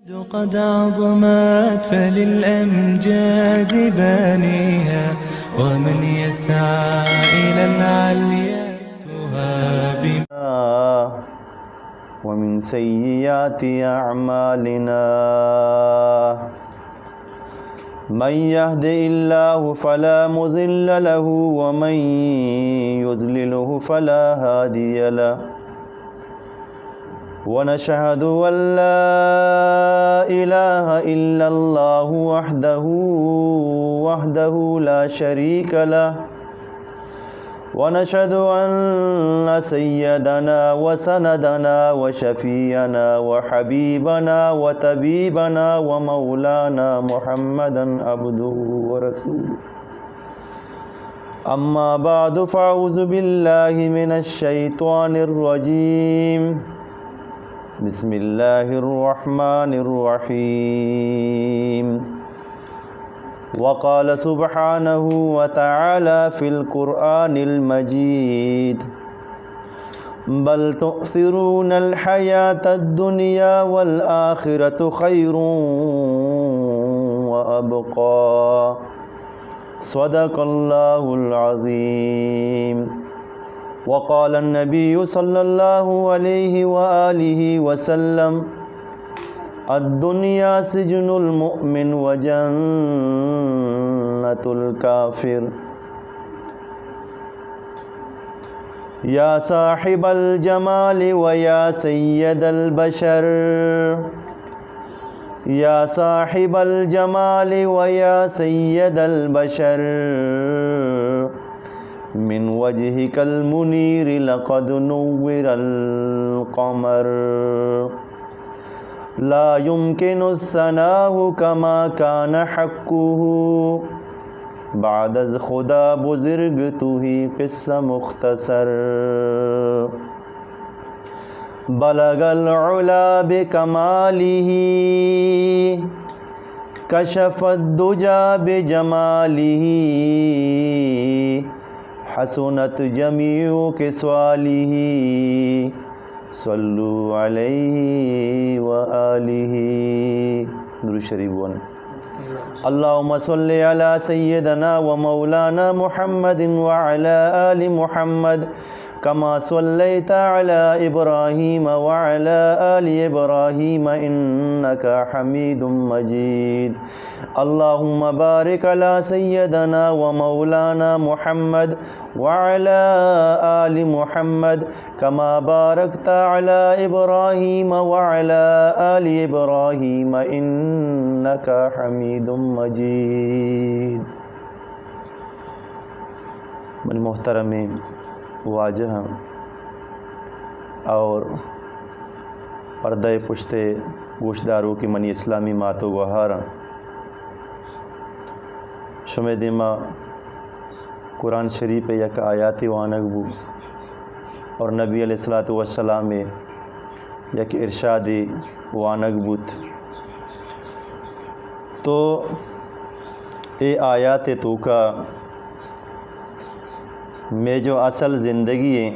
قد عظمت فللأمجاد بانيها، ومن يسعى إلى العليا يهاب. ومن سيئات أعمالنا، من يهد الله فلا مضل له، ومن يضلله فلا هادي له. ونشهد أن لا إله إلا الله وحده، وحده لا شريك له. ونشهد أن سيدنا وسندنا وشفيعنا وحبيبنا وطبيبنا ومولانا محمدا عبده ورسوله. أما بعد، فأعوذ بالله من الشيطان الرجيم. بسم الله الرحمن الرحيم. وقال سبحانه وتعالى في القرآن المجيد: بل تؤثرون الحياة الدنيا والآخرة خير وأبقى. صدق الله العظيم. وقال النبي صلى الله عليه وآله وسلم: الدنيا سجن المؤمن وجنة الكافر. يا صاحب الجمال ويا سيد البشر، يا صاحب الجمال ويا سيد البشر، من وجهك المنير لقد نور القمر. لا يمكن الثناء كما كان حقه، بعد از خدا بزرگ توهی قصه مختصر. بلغ العلا بكماله، كشف الدجى بجماله، حسنت جميع خصاله. صلوا عليه وآله. درود شریف بوان. اللهم صل على سيدنا ومولانا محمد وعلى آل محمد كما صليت على إبراهيم وعلى آل إبراهيم إنك حميد مجيد. اللهم بارك على سيدنا ومولانا محمد وعلى آل محمد كما باركت على إبراهيم وعلى آل إبراهيم إنك حميد مجيد. منی محترمیں واجہاں اور پردہ پشت گوشداروکیں منی اسلامی مات و گوہاراں، شمئے دیما قرآن شریف ءِ یک آیاتے وانگ بو اور نبی علیہ الصلوۃ والسلام ءِ یک ارشادے وانگ بوت۔ تو اے آیات ءِ توکا مئے جو اصل زندگی ایں،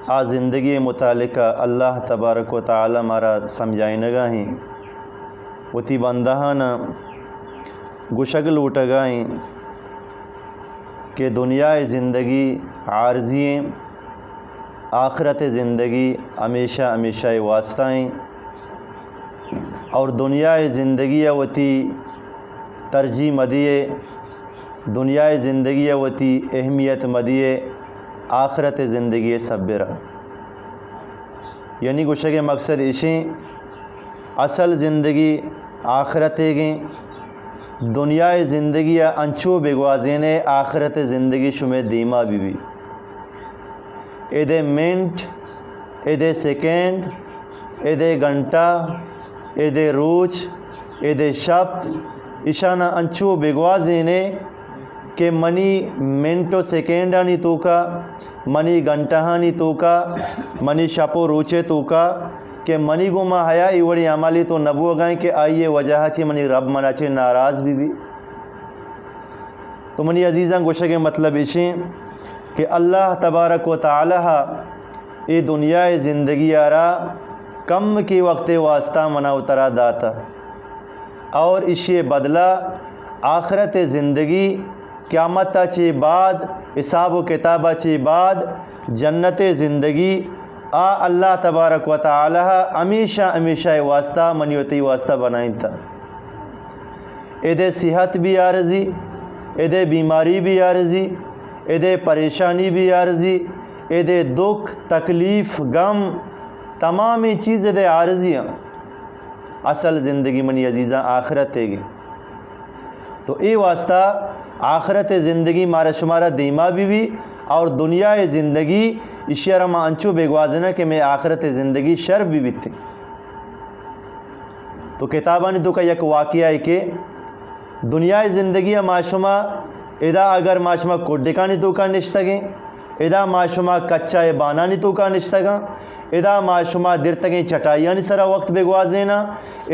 آ زندگی ءِ متعلقہ اللہ تبارک و تعالی مارا سمجھائینگا ایں، وتی بندہاناں گوشگ لوٹگا ایں کہ دنیا ءِ زندگی عارضی ایں، آخرت ءِ زندگی ہمیشہ ہمیشہ ءِ واسطہ ایں، اور دنیا ءِ زندگی ءَ وتی ترجیح مدیے، دنیا ءِ زندگی ءَ وتی اہمیت مدیے، آخرت ءِ زندگی ءَ سبرا۔ یعنی گوشگ ءِ مقصد ایشیں، اصل زندگی آخرت ئیگیں، دنیا ءِ زندگی ءَ انچو بگوازینے آخرت ءِ زندگی شمئے دیما بہ بی۔ ادے منٹ، ادے سیکنڈ، ادے گھنٹہ، ادے روچ، ادے شپ، ایشانا انچو بگوازینے کہ منی منٹ و سیکنڈانی توکا، منی گھنٹہانی توکا، منی شپ و روچے توکا کہ منی گوما حیا ای وڑی عملی تو نبوگائیں کہ آئیے وجہ چی منی رب منا چی ناراض بی بی۔ تو منی عزیزاں، گوشگ ءِ مطلب ایشیں کہ اللہ تبارک و تعالی اے دنیا ءِ زندگی ءَ را کم کے وقت واسطہ منا و ترا داتا، اور اشی بدلہ آخرت زندگی، قیامت چے بعد، حساب و کتاب چے بعد، جنت زندگی، آ اللہ تبارک و تعالی ہمیشہ ہمیشہ واسطہ منی و تئی واسطہ بنائینتا۔ ادے صحت بھی عارضی، ادے بیماری بھی عارضی، ادے پریشانی بھی عارضی، ادے دکھ، تکلیف، غم، تمامی چیز ادے عارضی ہیں۔ اصل زندگی منی عزیزاں آخرت ہے گی۔ تو اے واسطہ آخرت زندگی مارا شمارا دیما بھی بھی، اور دنیا زندگی اشیارا ما انچو بگوازنا کہ میں آخرت زندگی شر بھی بیتے۔ تو کتابانی توکا یک واقعہ ہے کہ دنیائے زندگی ما شما ادا اگر ما شما کڈکانی توکا نشتگیں، ادا ما شما کچائے بانانی توکا نشتگاں، ادا ما شما درتگیں چٹائیانی سرا وقت بگوازیناں،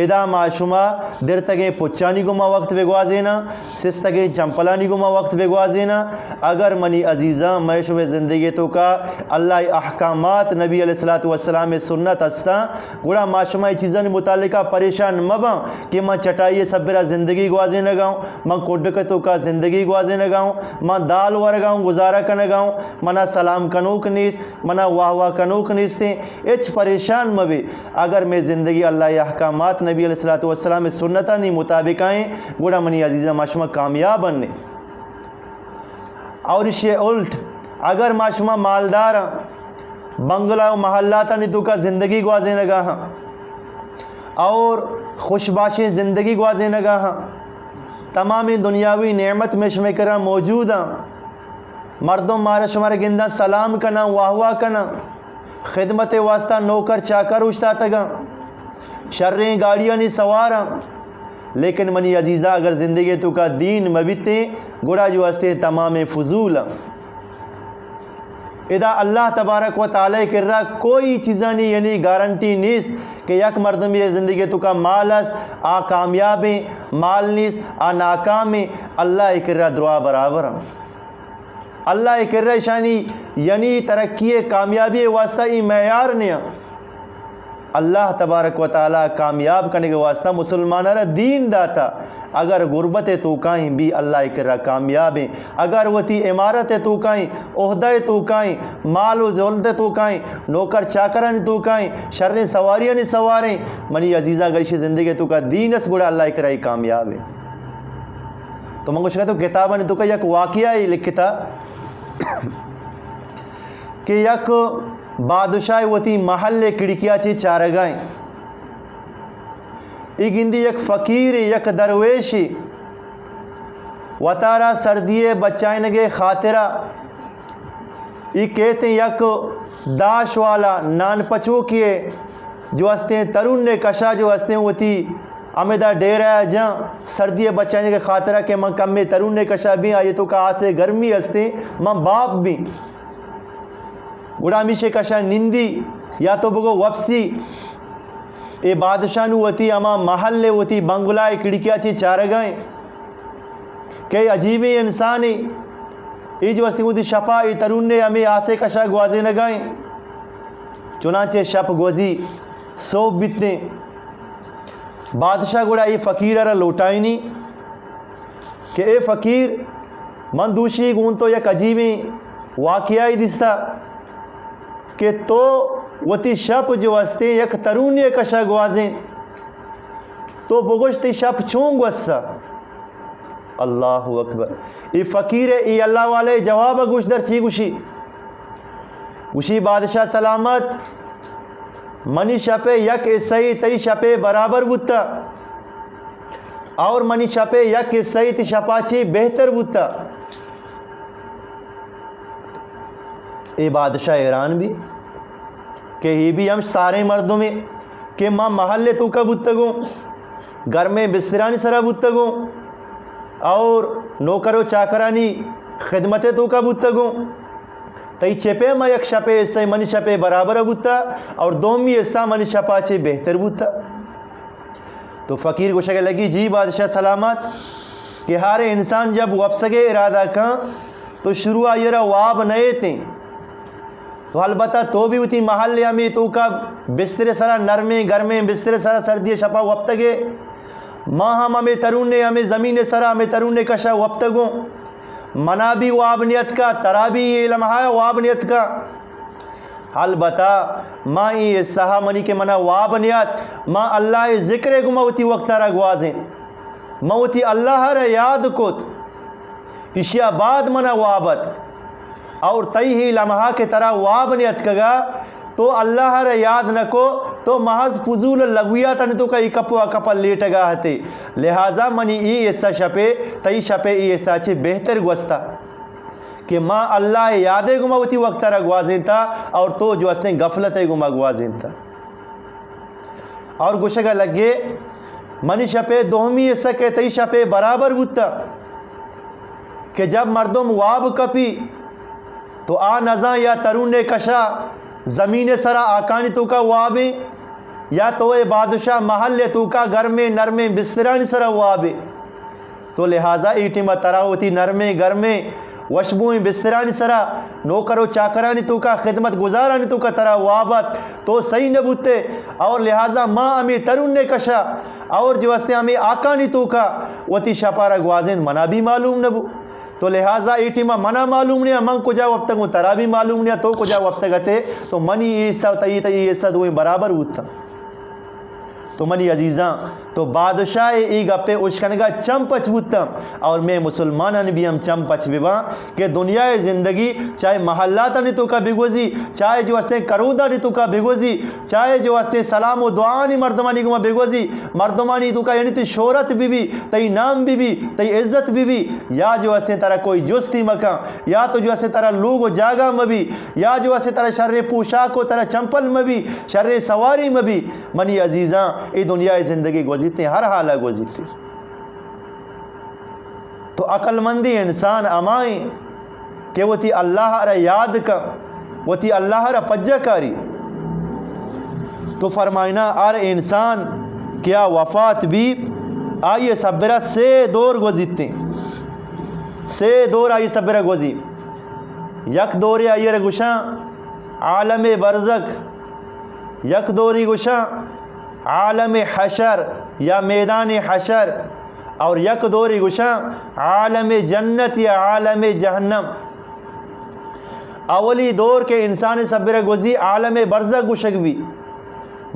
ادا ما شما درتگیں پچانی گوما وقت بگوازیناں، سستگیں چمپلانی گوما وقت بگوازیناں۔ اگر منی عزیزاں، میں شمے زندگی توکا اللہ احکامات، نبی علیہ الصلوۃ والسلام سنت ہستاں، گڑا ما شما اے چیزانی متعلقہ پریشان مباں کہ من چٹائی سبرا زندگی گوازینگا ہوں، من کڈک توکا زندگی گوازینگا ہوں، من دال ورگا ہوں، گزارہ کنگا ہوں، منا سلام کنوک نیست، منا واہ واہ کنوک نیستیں۔ ہچ پریشان مبے۔ اگر میں زندگی اللہ احکامات، نبی علیہ الصلوۃ والسلام سنتانی مطابق آئیں، گڑا منی عزیزاں ما شما کامیاب انیں۔ اور اشی الٹ، اگر ما شما مالدار ہاں، بنگلہ و محلاتانی توکا زندگی گوازینگا ہاں اور خوش باشیں زندگی گوازینگا ہاں، تمامیں دنیاوی نعمت میں شمے کرا موجود ہاں، مردم مارا شمارا گنداں سلام کناں، واہ واہ کناں، خدمت واسطہ نوکر چاکر اوشتاتگاں، شریں گاڑیانی سواراں، لیکن منی عزیزاں، اگر زندگی توکا دین مبیتیں، گڑا جو ہستیں تمامیں فضول۔ ادا اللہ تبارک و تعالی کرا کوئی چیزانی یعنی گارنٹی نیست کہ یک مردمی زندگی توکا مال است، آ کامیابیں، مال نیست، آ ناکامیں۔ اللہ کرا دروا برابر ہیں۔ اللہ کرا اشانی یعنی ترقی کامیابی واسطہ ای معیار نیا۔ اللہ تبارک و تعالی کامیاب کنگے واسطہ مسلماناں را دین داتا۔ اگر غربت توکائیں بھی اللہ کرا کامیابیں، اگر وتی عمارت توکائیں، عہدہ توکائیں، مال و دولت توکائیں، نوکر چاکرانی توکائیں، شریں سواریانی سواریں، منی عزیزاں اگر اشی زندگی توکا دین اس گڑا اللہ کرا ای کامیابیں۔ تو من گوشگا تو کتابانی توکا یک واقعہ ای لکھتا کہ یک بادشاہ وتی محل کڑکیا چے چارگائیں۔ ای گندی یک فقیر، یک درویشی وتارا سردی بچائینگے خاطرا ای کیتیں یک داش والا نان پچوکیے جو ہستیں ترون کشا جو ہستیں وتی ہمیدا ڈیرہ جاں سردی بچائینگے خاطرا کہ من کمے ترون کشا بھی آئی توکا آسے گرمی ہستیں من باپ بھی۔ گڑا ہمیشے کشا نندی یا تو بگو وپسی۔ اے بادشاہ نو وتی ہما محل وتی بنگلہ کڑکیا چے چارگائیں کہ عجیبیں انسانے۔ ای جو ہستیں وتی شپا ای ترونے ہمے آسے کشا گوازینگائیں۔ چنانچہ شپ گوزی، صبح بیتیں۔ بادشاہ گڑا ای فقیر را لوٹائینی کہ اے فقیر، من دوشی گوں تو یک عجیبیں واقعہ دیستا کہ تو وتی شپ جو ہستیں یک ترونے کشا گوازیں، تو بگوش تئی شپ چون گوستا؟ اللہ اکبر۔ ای فقیر ای اللہ والے جواب گوش در چی گوشی؟ گوشی بادشاہ سلامت، منی شپے یک حصہ ای تئی شپے برابر بوتا اور منی شپے یک حصہ ای تئی شپا چے بہتر بوتا۔ اے بادشاہ حیران بی کہ اے بھی ہم سارے مردمے کہ ما محل توکا بوتگوں، گرمیں بسترانی سرا بوتگوں اور نوکر و چاکرانی خدمت توکا بوتگوں۔ تئی چپے ما یک شپے حصہ منی شپے برابر بوتا اور دومی حصہ منی شپا چے بہتر بوتا۔ تو فقیر گوشگ لگی، جی بادشاہ سلامت، کہ ہر انسان جب وپسگے ارادہ کن تو شروع آئی را واب نہ ایتیں، تو البتہ تو بھی وتی محل ءِ ہمے توکا بستر ءِ سرا، نرمیں گرمیں بستر ءِ سرا سردی ءِ شپا وپتگ ئے۔ ما ہم ہمے ترون ءِ، ہمے زمین ءِ سرا، ہمے ترون ءِ کشا وپتگوں۔ منا بھی واب نیتکا، ترا بھی اے لمحہ واب نیتکا۔ البتہ ما اے حصہ ءَ، منی کہ منا واب نیاتک، ما اللہ ءِ ذکر ءِ گوما وتی وقت ءَ را گوازینت۔ ما وتی اللہ ءَ را یاد کت، ایشی ءَ بعد منا واب اتک۔ اور تئی اے لمحہ کہ ترا واب نیتکگا، تو اللہ ءَ را یاد نہ کو، تو محض فضول لغویاتانی توکا اے کپ ءُ آ کپ ءَ لیٹگا اتے۔ لہذا منی اے حصہ شپے، تئی شپے اے حصہ چہ بہتر گوستا کہ ما اللہ ءِ یاد ءِ گوما وتی وقت ءَ را گوازینتا اور تو جو استیں غفلت ءِ گوما گوازینتا۔ اور گوشگا لگے، منی شپے دومی حصہ کہ تئی شپے برابر بوتا کہ جب مردم واب کپی تو آ نزاں یا ترون ءِ کشا، زمین ءِ سرا، آکانی توکا وابیں، یا تو اے بادشاہ محل ءِ توکا گرمیں نرمیں بسترانی سرا وابے۔ تو لہذا اے ٹیما ترا وتی نرمیں گرمیں وشبوئیں بسترانی سرا، نوکر و چاکرانی توکا، خدمت گزارانی توکا ترا واب ات، تو سہی نہ بوتے۔ اور لہذا ما ہمے ترون ءِ کشا اور جو استیں ہمے آکانی توکا وتی شپا را گوازینت، منا بھی معلوم نہ بو۔ تو لہذا اے ٹیما منا معلوم نیا من کجا وپتگوں، ترا بھی معلوم نیا تو کجا وپتگ اتے۔ تو منی اے حصہ و تئی، تئی حصہ دوئیں برابر بوتاں۔ تو منی عزیزاں، تو بادشاہ ءِ اے گپے اشکنگا چم پچ بوتاں اور مئے مسلمانانی بھی ہم چم پچ بباں کہ دنیا ءِ زندگی چاہے محلاتانی توکا بگوزی، چاہے جو استیں کرودانی توکا بگوزی، چاہے جو استیں سلام و دعانی مردمانی گوما بگوزی، مردمانی توکا یعنی تئی شہرت ببی، تئی نام ببی، تئی عزت ببی، یا جو استیں ترا کوئی جستی مکن، یا تو جو استیں ترا لوگ و جاگہ مبی، یا جو استیں ترا شریں پوشاک و ترا چمپل مبی، شریں سواری مبی۔ منی عزیزاں، اے دنیا ءِ زندگی گوزیتیں، ہر حالا گوزیتیں۔ تو عقل مندیں انسان ہمائیں کہ وتی اللہ ءَ را یاد کن، وتی اللہ ءَ را پجا کاری۔ تو فرمائنا، ہر انسان کہ آ وفات بی، آئی ءِ سبرا سے دور گوزیتیں۔ سے دور آئی ءِ سبرا گوزی۔ یک دورے آئی ءَ را گوشاں عالم برزخ، یک دوری گوشاں عالم حشر یا میدان حشر، اور یک دوری گوشاں عالم جنت یا عالم جہنم۔ اولی دور کہ انسان ءِ سبرا گوزی، عالم برزخ گوشگ بی۔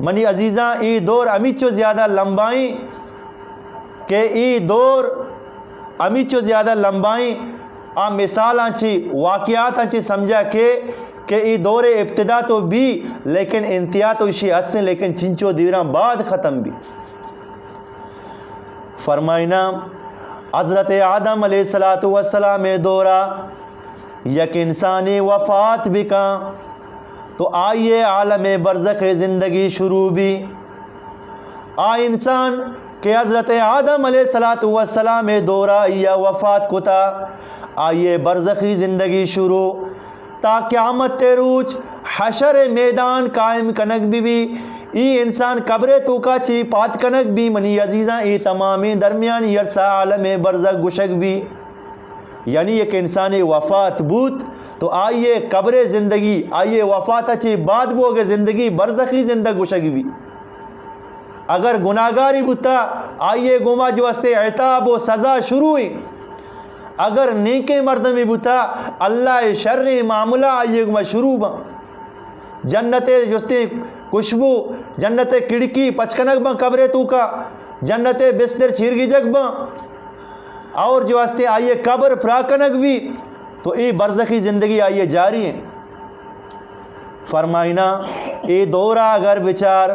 منی عزیزاں، اے دور ہمیچو زیادہ لمبائیں کہ اے دور ہمیچو زیادہ لمبائیں۔ آ مثالاں چی، واقعاتاں چی سمجھا کہ، کہ اے دور ابتدا تو بی، لیکن انتہا تو اشی ہستیں، لیکن چنچو دیراں بعد ختم بی۔ فرمائنا، حضرت آدم علیہ الصلوۃ والسلام ءِ دورا یک انسانے وفات بکاں تو آئی ءِ عالم برزخ ءِ زندگی شروع بی۔ آ انسان کہ حضرت آدم علیہ الصلوۃ والسلام ءِ دورا آئی ءَ وفات کتا، آئی ءِ برزخی زندگی شروع تا قیامت ءِ روچ حشر ءِ میدان قائم کنگ بہ بی۔ اے انسان قبر ءِ توکا چی پاد کنگ بی، منی عزیزاں، اے تمامیں درمیانی عرصہ عالم برزخ گوشگ بی۔ یعنی یک انسانے وفات بوت تو آئی ءِ قبر ءِ زندگی، آئی ءِ وفات ءَ چی بعد بوگ ءِ زندگی برزخی زندگ گوشگ بی۔ اگر گناہگاری بوتا، آئی ءِ گوما جو استے عتاب و سزا شروع ایں۔ اگر نیکیں مردمے بوتا، اللہ ءِ شریں معاملہ آئی ءِ گوما شروع باں۔ جنت ءِ جو استے خوشبو، جنت ءِ کھڑکی پچ کنگ باں قبر ءِ توکا، جنت ءِ بستر چیرگیجگ باں، اور جو استے آئی ءِ قبر پراہ کنگ بی، تو اے برزخی زندگی آئی ءِ جاری ایں۔ فرمائنا، اے دورا اگر بچار،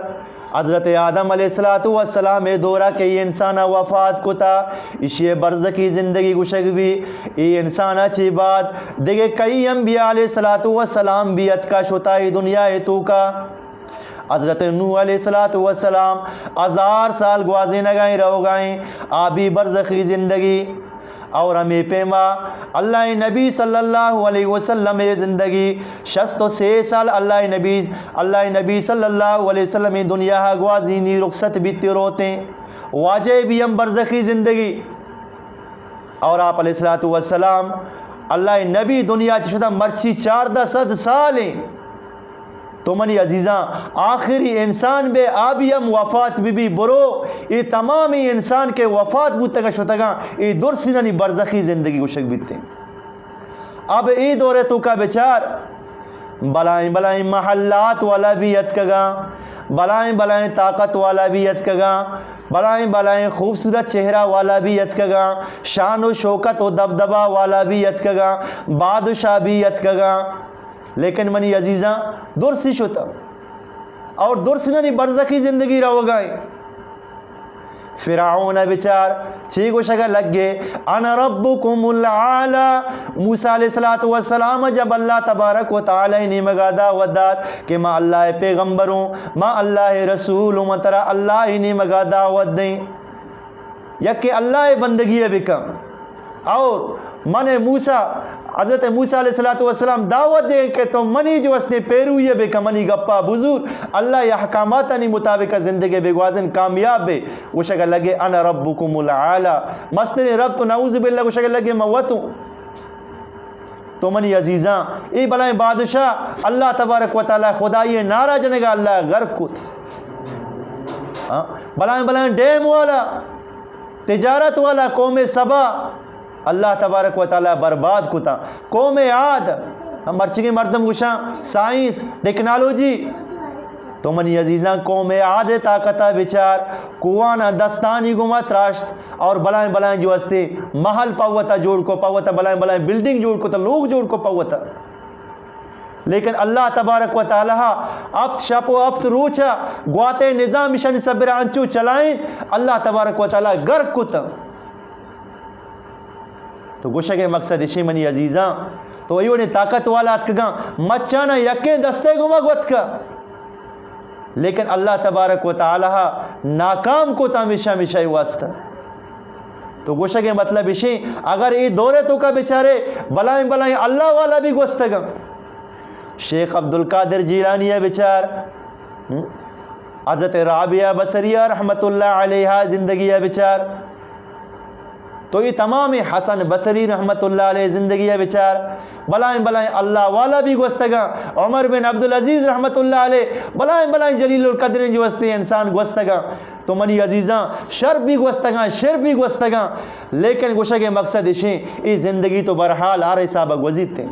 حضرت آدم علیہ الصلوۃ والسلام ءِ دورا کئی انسانا وفات کتا، اشی ءَ برزخی زندگی گوشگ بی۔ اے انسانا چی بعد دگہ کئی انبیاء علیہ الصلوۃ والسلام بی اتکا شتا اے دنیا ءِ توکا۔ حضرت نوح علیہ الصلوۃ والسلام ہزار سال گوازینگائیں روگائیں، آ بی برزخی زندگی۔ اور ہمے پیما اللہ ءِ نبی صلی اللہ علیہ وسلم ءِ زندگی، شست و سے سال اللہ ءِ نبی، اللہ ءِ نبی صلی اللہ علیہ وسلم ءِ دنیا ءَ گوازینی، رخصت بیتی روتیں۔ واجہ بی ہم برزخی زندگی۔ اور آپ علیہ الصلوۃ والسلام اللہ ءِ نبی دنیا چہ شدہ مرچی چاردہ سد سال ایں۔ تو منی عزیزاں، آخری انسان بے، آ بھی ہم وفات بی بی، برو، اے تمامی انسان کہ وفات بوتگا شتگاں، اے درسینانی برزخی زندگی گوشگ بیتیں۔ اب اے دورے توکا بچار، بلائیں بلائیں محلات والا بھی اتکگاں، بلائیں بلائیں طاقت والا بھی اتکگاں، بلائیں بلائیں خوبصورت چہرہ والا بھی اتکگاں، شان و شوکت و دبدبہ والا بھی اتکگاں، بادشاہ بھی اتکگاں۔ لیکن منی عزیزاں، درسی شتا اور درسینانی برزخی زندگی روگائیں۔ فرعون بچار چی گوشگا لگے، انا ربکم الاعلی۔ موسی علیہ الصلوۃ والسلام جب اللہ تبارک و تعالی نیمگا دعوت دات کہ ما اللہ پیغمبروں، ما اللہ رسولوں، ما ترا اللہ نیمگا دعوت دیں، یک اللہ بندگی بکن۔ اور من موسی، حضرت موسی علیہ الصلوۃ والسلام دعوت دے کہ تو منی جو ہستیں پیروی بکن، منی گپا بزور، اللہ احکاماتانی مطابق زندگی بگوازن، کامیاب بے۔ گوشگا لگے، انا ربکم الاعلی، مستریں رب تو، نعوذ باللہ، گوشگا لگے من وتوں۔ تو منی عزیزاں، اے بلائیں بادشاہ اللہ تبارک و تعالی خدائی نعرہ جنگا اللہ غرق کت۔ ہاں؟ بلائیں بلائیں ڈیم والا، تجارت والا قوم سبا اللہ تبارک و تعالی برباد کتا۔ قوم عاد، ہم مرچگیں مردم گوشاں سائنس، ٹیکنالوجی، تو منی عزیزاں، قوم عاد طاقتا بچار، کوہانا دستانی گوما تراشت اور بلائیں بلائیں جو ہستے محل پہ وتا جوڑ کو، پہ وتا بلائیں بلائیں بلڈنگ جوڑ کو، تو لوگ جوڑ کو پہ وتا۔ لیکن اللہ تبارک و تعالی ہپت شپ و ہپت روچا گواتے نظام اشانی سبرا انچو چلائیں، اللہ تبارک و تعالی غرق کتا۔ تو گوشگے مقصد اشی منی عزیزاں، تو ایوڑیں طاقت والا اتکگاں، مچانا یکیں دستے گوما گوتکا، لیکن اللہ تبارک و تعالی ناکام کتا ہمیشہ ہمیشہ واسطہ۔ تو گوشگے مطلب اشی، اگر اے دورے توکا بچارے بلائیں بلائیں اللہ والا بھی گوستگاں، شیخ عبدالقادر جیلانی بچار، ہم؟ حضرت رابعہ بصریہ رحمت اللہ علیہا زندگی بچار، تو اے تمام حسن بصری رحمت اللہ علیہ زندگی بچار، بلائیں بلائیں اللہ والا بھی گوستگاں، عمر بن عبدالعزیز رحمت اللہ علیہ، بلائیں بلائیں جلیل القدریں جو ہستیں انسان گوستگاں۔ تو منی عزیزاں، شر بھی گوستگاں، شر بھی گوستگاں، لیکن گوشگے مقصد اشیں، اے زندگی تو بہرحال ہر حساب گوزیتیں۔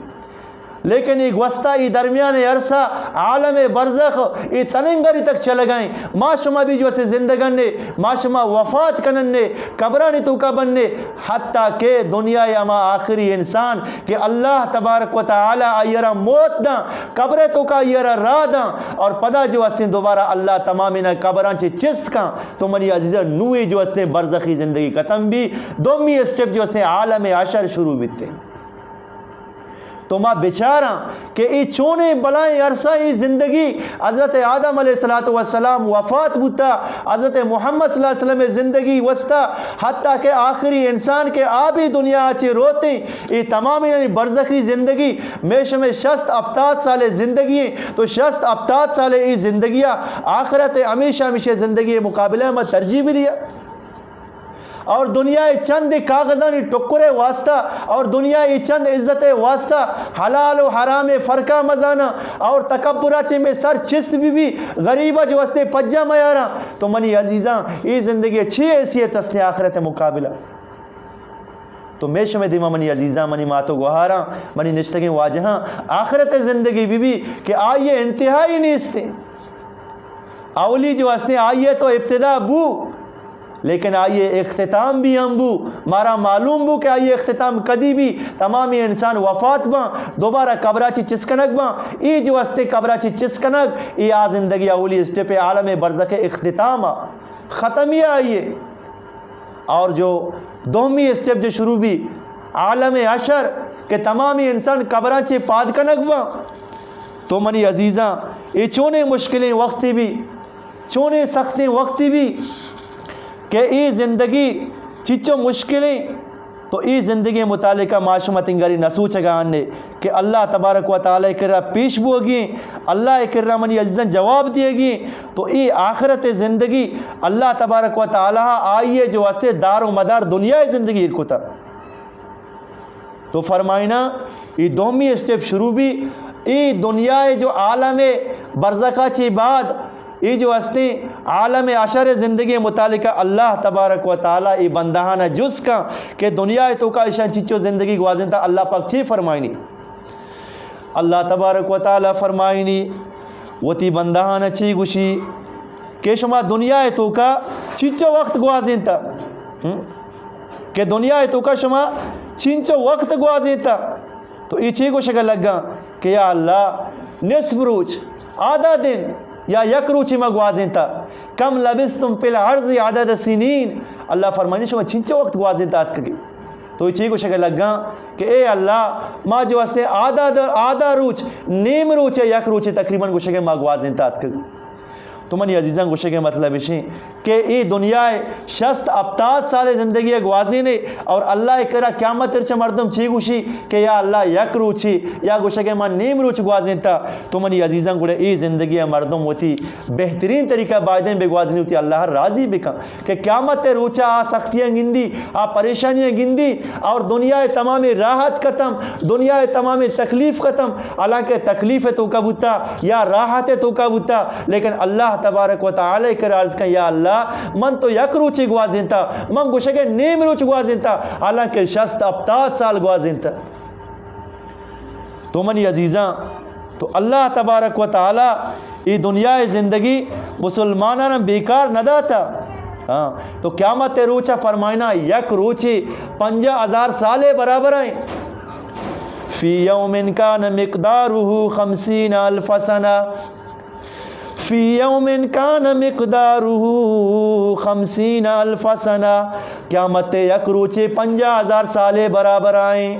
لیکن اے گوستا، اے درمیان عرصہ، عالم برزخ، اے تننگری تک چلگائیں۔ ما شما بھی جو اسے زندگن نے، ما شما وفات کنن نے، قبرانی توکا بن نے، حتیٰ کہ دنیا ہما آخری انسان کہ اللہ تبارک و تعالی آئی را موت داں، قبر توکا آئی را راہ داں، اور پدا جو اسیں دوبارہ اللہ تمامینا قبراں چے چست کاں، تو منی عزیزاں، نوی جو استے برزخی زندگی ختم بھی، دومی اسٹیپ جو استے عالم حشر شروع بیتے۔ تو ما بچاراں کہ اے چونیں بلائیں عرصہ، اے زندگی، حضرت آدم علیہ الصلوۃ والسلام وفات بوتا، حضرت محمد صلی اللہ علیہ وسلم زندگی وستا، حتیٰ کہ آخری انسان کہ آ بھی دنیا چے روتیں، اے تمام یعنی برزخی زندگی، میں شمے شست ہفتاد سال زندگی ہیں، تو شست ہفتاد سال اے زندگی آخرت ہمیشہ ہمیشہ زندگی مقابلہ میں ترجیح بھی دیا۔ اور دنیا ء چند کاغذانی ٹکرے واسطہ، اور دنیا ء چند عزت واسطہ حلال و حرام فرقہ مزانا، اور تکبرا چے میں سر چست بی بی، غریبا جو استے پجا میارا، تو منی عزیزاں، اے زندگی چی حیثیت استے آخرت مقابلہ؟ تو میں شمے دیما منی عزیزاں، منی ماتو گوہاراں، منی نشتگیں واجہاں، آخرت زندگی بی بی کہ آئی انتہائی نیستے۔ اولی جو استے آئی تو ابتدا بو، لیکن آئی اختتام بھی ہم بو۔ مارا معلوم بو کہ آئی اختتام کدی بھی، تمامی انسان وفات باں، دوبارہ قبرا چی چس کنگ باں۔ ای جو استے قبرا چی چس کنگ، ای آ زندگی اولی اسٹیپ عالم برزخ اختتام آ، ختمی آئیے۔ اور جو دومی اسٹیپ جو شروع بھی عالم حشر کہ تمامی انسان قبراں چے پاد کنگ باں۔ تو منی عزیزاں، اے چونیں مشکلیں وقتی بھی، چونیں سختیں وقتی بھی کہ اے زندگی چچو مشکلیں، تو اے زندگی متعلقہ ما شما تنگاری نہ سوچگا آنے کہ اللہ تبارک و تعالی کرا پیش بوگی، اللہ کرا منی عزیزاں جواب دیگی۔ تو اے آخرت زندگی اللہ تبارک و تعالی آئیے جو استے دار و مدار دنیا زندگی ایر کتا۔ تو فرمائنا، اے دومی اسٹیپ شروع بھی، اے دنیا ءِ جو عالم برزخ ءَ چہ بعد، اے جو ہستیں عالم حشر ءِ زندگی متعلق اللہ تبارک و تعالی اے بندہاں جست کن کہ دنیا ءِ توکا ایشاں چچو زندگی گوازینتا، اللہ پاک چی فرمائنی؟ اللہ تبارک و تعالی فرمائنی، وتی بندہاں چی گوشی کہ شما دنیا ءِ توکا چچو وقت گوازینتا؟ ہم؟ کہ دنیا ءِ توکا شما چنچو وقت گوازینتا؟ تو اے چی گوشگ ءَ لگاں کہ یا اللہ، نصف روچ، آدھا دن یا یک روچے ما گوازینتا۔ کم لبثتم فی الارض عدد سنین۔ اللہ فرمانی، شما چنچو وقت گوازینتا اتکگی؟ تو اے چی گوشگ ءَ لگاں کہ اے اللہ، ما جو ہستیں آدھا در-، آدھا روچ، نیم روچ یا یک روچے تقریباً گوشگ ءَ ما گوازینتا اتکگی۔ تو منی عزیزاں، گوشگ ءِ مطلب اش انت کہ اے دنیا ءِ شست ہپتاد سال زندگی ءَ گوازینے اور اللہ ءِ کرا قیامت ءِ روچ ءَ مردم چی گوشی کہ یا اللہ، یک روچے، یا گوشگ ءَ ما نیم روچ گوازینتا۔ تو منی عزیزاں، گڑا اے زندگی ءَ مردم وتی بہترین طریقہ بایدیں بگوازینی، وتی اللہ ءَ راضی بکن کہ قیامت ءِ روچ ءَ آ سختیاں گندی، آ پریشانیاں گندی اور دنیا ءِ تمامیں راحت ختم، دنیا ءِ تمامیں تکلیف ختم۔ حالانکہ تکلیف ءِ توکا بوتا یا راحت ءِ توکا بوتا، لیکن اللہ تبارک و تعالی ءِ کرا عرض کن، یا اللہ، من تو یک روچے گوازینتا، من گوشگ ءَ نیم روچ گوازینتا، حالانکہ شست ہپتاد سال گوازینتا۔ تو منی عزیزاں، تو اللہ تبارک و تعالی اے دنیا ءِ زندگی مسلماناں بیکار نہ داتا۔ ہاں، تو قیامت ءِ روچ ءَ فرمائنا، یک روچے پنجاہ ہزار سال ءِ برابر ایں۔ فی یوم کان مقدارہ خمسین الف سنہ۔ فی یوم کان مقدارہ خمسین الف سنہ۔ قیامت ءِ یک روچے پنجاہ ہزار سال ءِ برابر ایں۔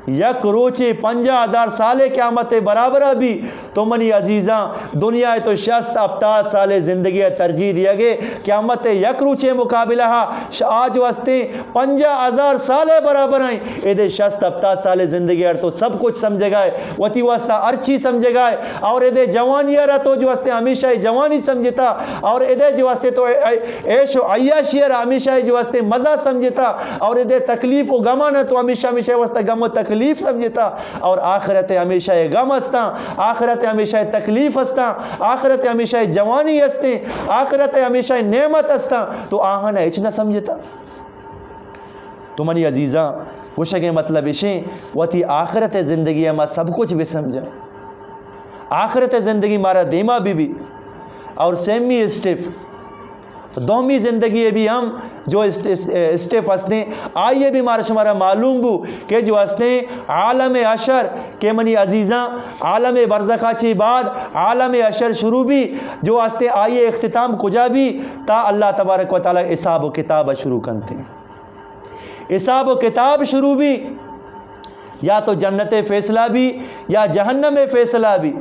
یک روچے پنجاہ ہزار سال ءِ قیامت ءِ برابر بی۔ تو منی عزیزاں، دنیا ءِ تو شست ہپتاد سال ءِ زندگی ءَ ترجیح دیگ ئے، قیامت ءِ یک روچے مقابلہ ءَ ش-، آ جو ہستیں پنجاہ ہزار سال ءِ برابر ایں۔ ادے شست ہپتاد سال ءِ زندگی ءَ تو سب کچھ سمجھگا ئے، وتی واسطہ ہر چیز سمجھگا ئے، اور ادے جوانی ءَ را تو جو ہستیں ہمیشہ ءِ جوانی سمجھتا، اور ادے جو ہستیں تو اے-، اے-، عیش و عیاشی ءَ را ہمیشہ ءِ جو ہستیں مزہ سمجھتا، اور ادے تکلیف و غماں تو ہمیشہ، ہمیشہ ءِ واسطہ غم و تکلیف سمجھتا، اور آخرت ءِ ہمیشہ ءِ غم استاں، آخرت ءِ ہمیشہ ءِ تکلیف استاں، آخرت ءِ ہمیشہ ءِ جوانی استیں، آخرت ءِ ہمیشہ ءِ نعمت استاں، تو آہاں ہچ نہ سمجھتا۔ تو منی عزیزاں، گوشگ ءِ مطلب اشیں، وتی آخرت ءِ زندگی ءَ ما سب کچھ بہ سمجھاں۔ آخرت ءِ زندگی مارا دیما بہ بی۔ اور سیمی اسٹیپ، دومی زندگی ءِ بھی ہم جو اس-، اس-، اسٹیپ ہستیں، آئی ءِ بھی مارا شمارا معلوم بو کہ جو ہستیں عالم حشر، کہ منی عزیزاں، عالم برزخ ءَ چہ بعد عالم حشر شروع بی، جو ہستیں آئی ءِ اختتام کجا بی؟ تا اللہ تبارک و تعالی حساب و کتاب ءَ شروع کنتیں۔ حساب و کتاب شروع بی، یا تو جنت ءِ فیصلہ بی یا جہنم ءِ فیصلہ بی۔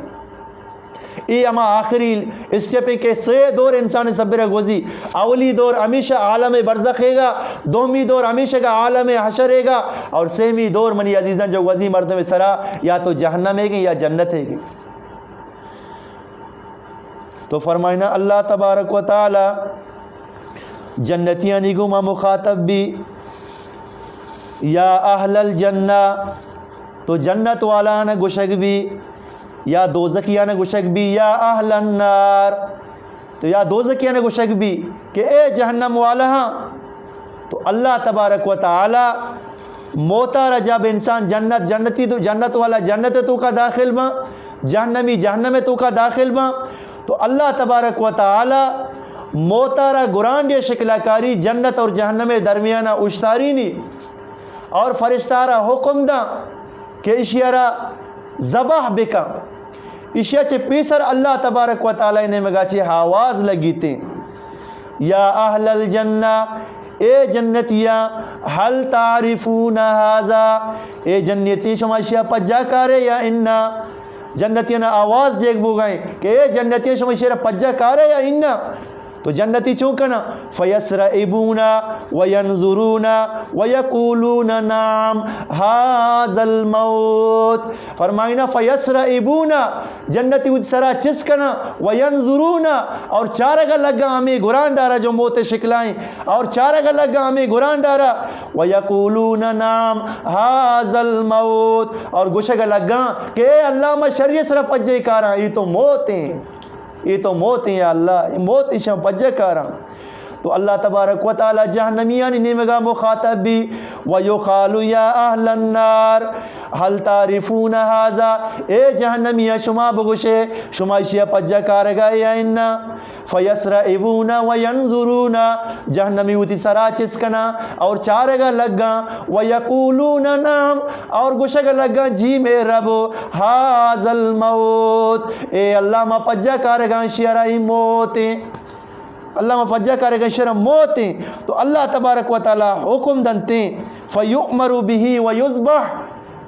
اے ہما آخری اسٹیپ ایں کہ سے دور انسان ءِ سبرا گوزی۔ اولی دور ہمیشہ عالم برزخ ءِ گا، دومی دور ہمیشہ گا عالم حشر ءِ گا، اور سیمی دور منی عزیزاں جو گوزی مردم ءِ سرا یا تو جہنم ءِ گے یا جنت ءِ گے۔ تو فرمائنا اللہ تبارک و تعالی جنتیانی گوما مخاطب بی، یا اہل الجنہ، تو جنت والانا گوشگ بی، یا دوزکیانا گوشگ بی، یا اہل النار، تو یا دوزکیانا گوشگ بی کہ اے جہنم والاہاں۔ تو اللہ تبارک و تعالی موتارا جب انسان جنت، جنتی تو، جنت والا جنت توکا داخل باں، جہنمی جہنم توکا داخل باں، تو اللہ تبارک و تعالی موتارا گرانڈے شکلا کاری، جنت اور جہنم درمیانا اوشتارینی اور فرشتہ را حکم داں کہ اشیا را ذبح بکن۔ اشیا چہ پیسر اللہ تبارک و تعالی نیمگا چہ آواز لگیتیں، یا اہل الجنہ، اے جنتیاں، هل تعرفون هذا، اے جنتی، شما اشیا پجا کارے یا انا؟ جنتیانا آواز دیگ بوگائیں کہ اے جنتیاں، شما اشیا پجا کارے یا انا؟ تو جنتی چون کنا؟ فیسرعبون وینظرون ویقولون نعم، هذا الموت۔ فرمائنا، فیسرعبون، جنتی وتی سرا چست کنا، وینظرون، اور چارگا لگا ہمیں گران ڈارا جو موت شکلائیں، اور چارگا لگا ہمیں گران ڈارا، ویقولون نعم، هذا الموت، اور گوشگا لگا کہ اے اللہ، ما شری سرا پجے کاراں، یہ تو موت ہیں۔ یہ تو موت ہیں یا اللہ، یہ موت ایشاں پجہ کاراں۔ تو اللہ تبارک و تعالی جہنمیانی نیمگا مخاطب بی، ویقال یا اہل النار هل تعرفون هذا، اے جہنمیاں، شما بگوشے، شما ایشیا پجہ کارگا یا انا؟ فیسرعبون وینظرون، جہنمی وتی سرا چست کنا اور چارگا لگا، ویقولون نعم، اور گوشگا لگا، جی مے رب، هذا الموت، اے اللہ، ما پجا کارگاں شیرا، ای موت ہیں۔ اللہ، ما پجا کارگاں شیرا، موت ہیں۔ تو اللہ تبارک و تعالی حکم دنتے، فیؤمر به ویذبح،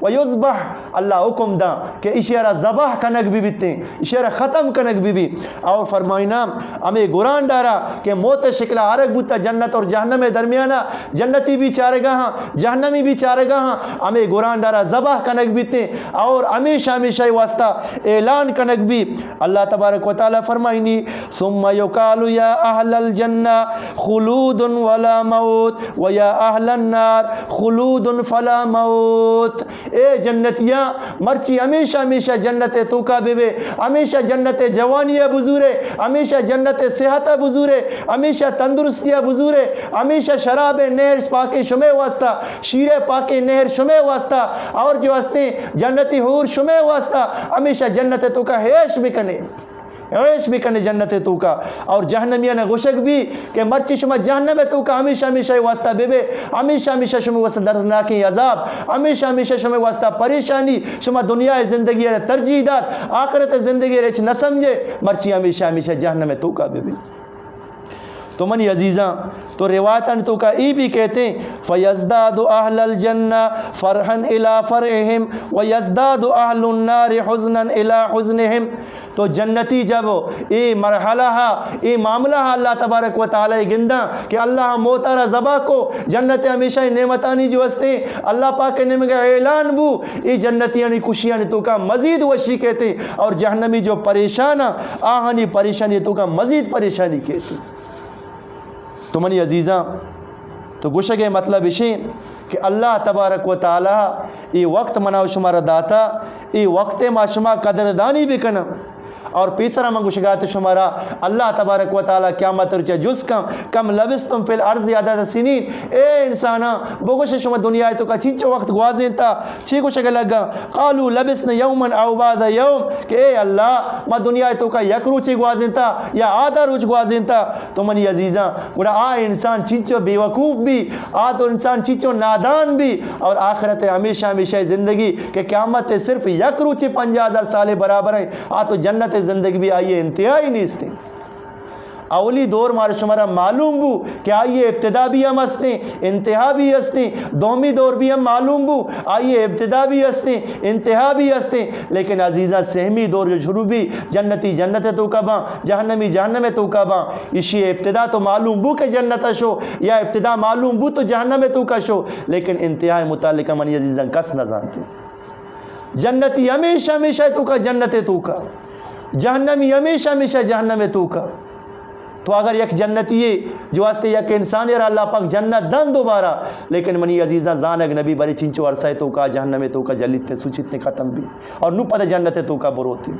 ویذبح، اللہ حکم داں کہ ایشی را ذبح کنگ بی بیتیں، ایشی را ختم کنگ بی بی۔ اور فرمائنا، ہمیں گران ڈارا کہ موت شکل آرگ بوتا جنت اور جہنم درمیانا، جنتی بھی چارگا ہاں، جہنمی بھی چارگا ہاں، ہمیں گران ڈارا ذبح کنگ بیتیں اور ہمیشہ ہمیشہ واسطہ اعلان کنگ بی۔ اللہ تبارک و تعالی فرمائنی، ثم یقال یا اہل الجنہ خلود ولا موت، و یا اہل النار خلود فلا موت۔ اے جنتیاں، مرچی ہمیشہ ہمیشہ جنت توکا بے بے، ہمیشہ جنت جوانی بزورے، ہمیشہ جنت صحت بزورے، ہمیشہ تندرستی بزورے، ہمیشہ شراب نہر پاکیں شمے واسطہ، شیر پاکیں نہر شمے واسطہ، اور جو ہستیں جنتی حور شمے واسطہ، ہمیشہ جنت توکا عیش بکنے۔ عیش بکنے جنت توکا۔ اور جہنمیاں گوشگ بی کہ مرچی شما جہنم توکا ہمیشہ ہمیشہ واسطہ بے بے، ہمیشہ ہمیشہ شما واسطہ دردناکیں عذاب، ہمیشہ ہمیشہ شما واسطہ پریشانی، شما دنیا زندگی را ترجیح دات، آخرت زندگی را ہچ نہ سمجھے، مرچی ہمیشہ ہمیشہ جہنم توکا بے بے۔ تو منی عزیزاں، تو روایتانی توکا ای بھی کہتے، فیزداد اہل الجنہ فرحا الی فرحہم ویزداد اہل النار حزنا الی حزنہم۔ تو جنتی جب اے مرحلہ ہا، اے معاملہ ہا اللہ تبارک و تعالی گنداں کہ اللہ موتا را ذبح کو، جنت ہمیشہ نعمتانی جو ہستیں، اللہ پاک نیمگا اعلان بو، اے جنتیانی خوشیانی توکا مزید وشی کہتے، اور جہنمی جو پریشان ہاں، آہانی پریشانی توکا مزید پریشانی کہتے۔ تو منی عزیزاں، تو گوشگ ءِ مطلب اشیں کہ اللہ تبارک و تعالی اے وقت منا و شما را داتا، اے وقت ءِ ما شما قدردانی بکناں۔ اور پیسرا من گوشگا ات شما را، اللہ تبارک و تعالی قیامت روچا جست کن، کم لبثتم فی الارض عدد سنین، اے انساناں، بگوش شما دنیا توکا چنچو وقت گوازینتا؟ چی گوشگ لگا؟ قالوا لبثنا یوما او بعض یوم، کہ اے اللہ، ما دنیا توکا یک روچے گوازینتا یا آدھا روچ گوازینتا۔ تو منی عزیزاں، گڑا آ انسان چنچو بے وقوف بی، آ تو انسان چنچو نادان بی، اور آخرت ہمیشہ ہمیشہ زندگی کہ قیامت صرف یک روچے پنجاہ ہزار سال برابر ہے، آ تو جنت زندگی بھی آئی انتہائی نیست۔ اولی دور مارا شمارا معلوم بو کہ آئی ابتدا بھی ہم ہستیں، انتہا بھی ہستیں، دومی دور بھی ہم معلوم بو، آئی ابتدا بھی ہستیں، انتہا بھی ہستیں۔ لیکن عزیزاں، سہمی دور جو شروع بی، جنتی جنت توکا باں، جہنمی جہنم توکا باں، اشی ابتدا تو معلوم بو کہ جنت شو، یا ابتدا معلوم بو تو جہنم توکا شو، لیکن انتہا متعلق منی عزیزاں کس نہ زانتے۔ جنتی ہمیشہ ہمیشہ توکا جنت توکا، جہنمی ہمیشہ ہمیشہ جہنم توکا۔ تو اگر یک جنتی ہے جو واسطے یک انسانی را اللہ پاک جنت دن دوبارہ، لیکن منی عزیزاں زانگ نبی بری چنچو عرصہ توکا جہنم توکا جلیت سوچت ختم بی اور نو پد جنت توکا بروتی۔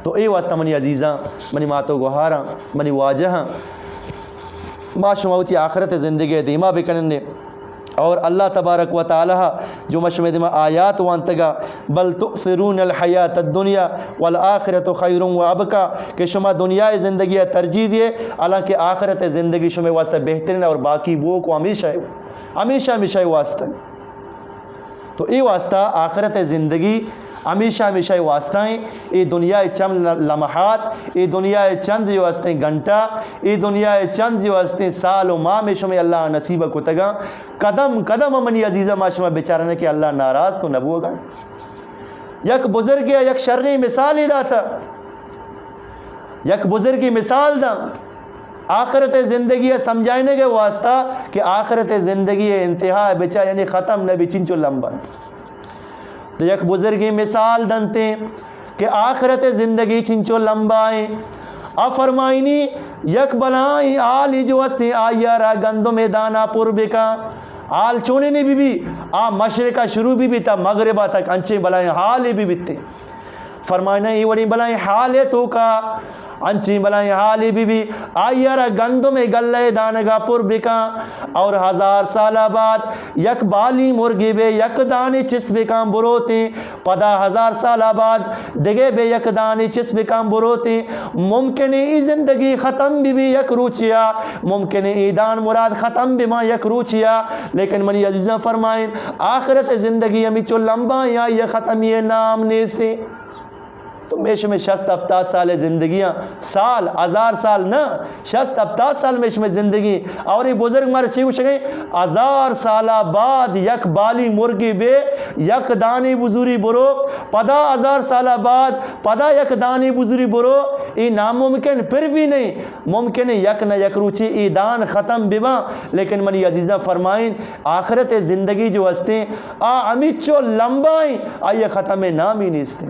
تو اے واسطہ منی عزیزاں، منی ماتو گوہاراں، منی واجہاں، ما شما وتی آخرت زندگی دیما بکننے۔ اور اللہ تبارک و تعالی جو ما شمے دیما آیات وانتگا، بل تؤثرون الحیات الدنیا والآخرۃ خیر و ابقی، کہ شما دنیا زندگی ترجیح دیے، حالانکہ آخرت زندگی شمے واسطے بہترین اور باقی بوک و ہمیشہ، ہمیشہ ہمیشہ واسطے۔ تو اے واسطہ آخرت زندگی ہمیشہ ہمیشہ واسطہ ہیں۔ اے دنیا چند لمحات، اے دنیا چند جو ہستیں گھنٹہ، اے دنیا چند جو ہستیں سال و ماہ میں شمے اللہ نصیب کتگاں۔ قدم قدم منی عزیزہ ما شما بیچارنے کہ اللہ ناراض تو نبوگا۔ یک بزرگے یک شریں مثالے داتا۔ یک بزرگی مثال داں آخرت زندگی سمجھائنے کے واسطہ کہ آخرت زندگی انتہا بچا، یعنی ختم نہ بی، چنچو لمبا۔ تو یک بزرگیں مثال دنتے کہ آخرت زندگی چنچو لمبا ایں۔ آ فرمائنی، یک بلائیں آلی جو استیں، آئی ءَ را گندم دانا پر بکا۔ آل چونیں بی بی، آ مشرق ءَ شروع بی بی تا مغرب ءَ تک انچیں بلائیں حالے بی بیتے۔ فرمائنا، اے وڑیں بلائیں حالے توکا، انچیں بلائیں حالے بی بی، آئی ءَ را گندم گلہ دانگا پر بکاں اور ہزار سال بعد یک بالی مرگی بے یک دانے چست بکاں بروتیں، پدا ہزار سال بعد دگہ بے یک دانے چست بکاں بروتیں۔ ممکن ایں اے زندگی ختم بی بی یک روچیا، ممکن ایں اے دان مراد ختم بی ما یک روچیا، لیکن منی عزیزاں فرمائیں، آخرت زندگی ہمیچو لمبا یا یہ ختمی نام نیستیں۔ تو مئے شمئے شست ہپتاد سال زندگیاں، سال، ہزار سال نہ، شست ہپتاد سال مئے شمئے زندگی۔ اور اے بزرگ مارا چی گوشگے؟ ہزار سال بعد یک بالی مرگی بے، یک دانے بزوری برو، پدا ہزار سال بعد پدا یک دانے بزوری برو، اے ناممکن پر بھی نہیں۔ ممکن ہے یک نہ یک روچی اے دان ختم بباں، لیکن منی عزیزاں فرمائیں، آخرت زندگی جو ہستیں، آ ہمیچو لمبائیں، آئی ختم نامی نیستیں۔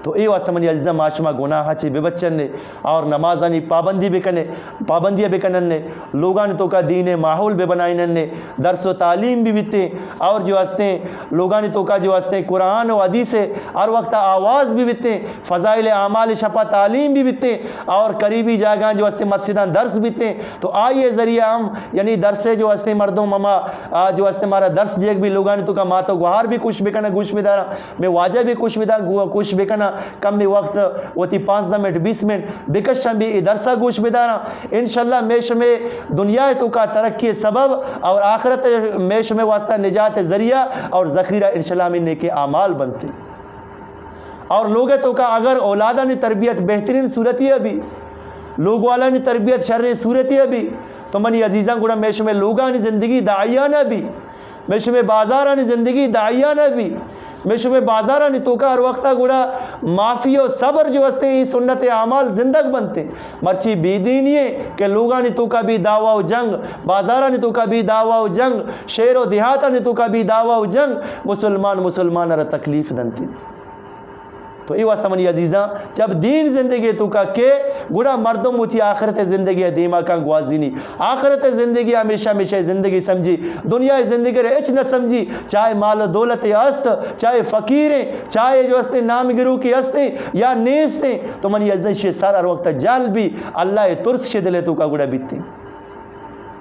تو اے واسطہ منی عزیزاں، ما شما گناہ چی ببچنے اور نمازانی پابندی بکنے، پابندی بکننے، لوگانی توکا دین ماحول ببنائننے، درس و تعلیم بھی بیتے اور جو ہستیں لوگانی توکا جو ہستیں قرآن و حدیث ہر وقت آواز بھی بیتے، فضائل اعمال شپا تعلیم بھی بیتے اور قریبی جاگاں جو ہستیں مسجداں درس بیتے، تو آئی ذریعہ ہم یعنی درس جو ہستیں مردم ہما، آ، جو ہستیں مارا درس دیگ بھی لوگانی توکا مات و گوہار بھی کوش بکنے گوش بدارا۔ مئے واجہ بھی کوش بدا-، گو-، کوش بکناں، کمے وقت وتی پانزدہ منٹ، بیست منٹ بکشاں بھی اے درسا گوش بداراں۔ انشاءاللہ مئے شمئے دنیا توکا ترقی سبب اور آخرت مئے شمئے واسطہ نجات ذریعہ اور ذخیرہ انشاءاللہ ہمیں نیکیں اعمال بنتے۔ اور لوگ توکا اگر اولادانی تربیت بہترین صورتی بھی، لوگ والانی تربیت شریں صورتی بھی، تو منی عزیزاں گڑا مئے شمئے لوگانی زندگی داعیانہ بھی، مئے شمئے بازارانی زندگی داعیانہ بھی، مئے شمئے بازارانی توکا ہر وقتا گڑا معافی و صبر جو ہستیں، اے سنت اعمال زندگ بنتے۔ مرچی بے دینی ہے کہ لوگانی توکا بھی دعوی و جنگ، بازارانی توکا بھی دعوی و جنگ، شہر و دیہاتانی توکا بھی دعوی و جنگ، مسلمان مسلمان را تکلیف دنتے۔ تو اے واسطہ منی عزیزاں، جب دین زندگی توکا کہ گڑا مردم وتی آخرت زندگی دیما کن گوازینی۔ آخرت زندگی ہمیشہ ہمیشہ زندگی سمجھی۔ دنیا زندگی رے اچ نہ سمجھی۔ چاہے مال و دولت است، چاہے فقیر ہیں، چاہے جو ہستیں نام گرو کی ہستیں یا نیستیں، تو منی عزیزاں شے سر ہر وقت جال بھی اللہ ترس شے دل توکا گڑا بیتے۔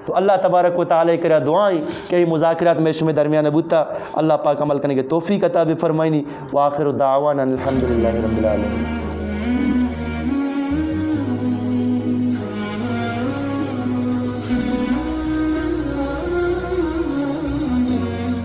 تو اللہ تبارک و تعالی کرا دعائیں کہ اے مذاکرات مئے شمئے درمیان بوتا، اللہ پاک عمل کنگے توفیق عطا بفرمائنی۔ وآخر دعوانا الحمدللہ رب العالمین۔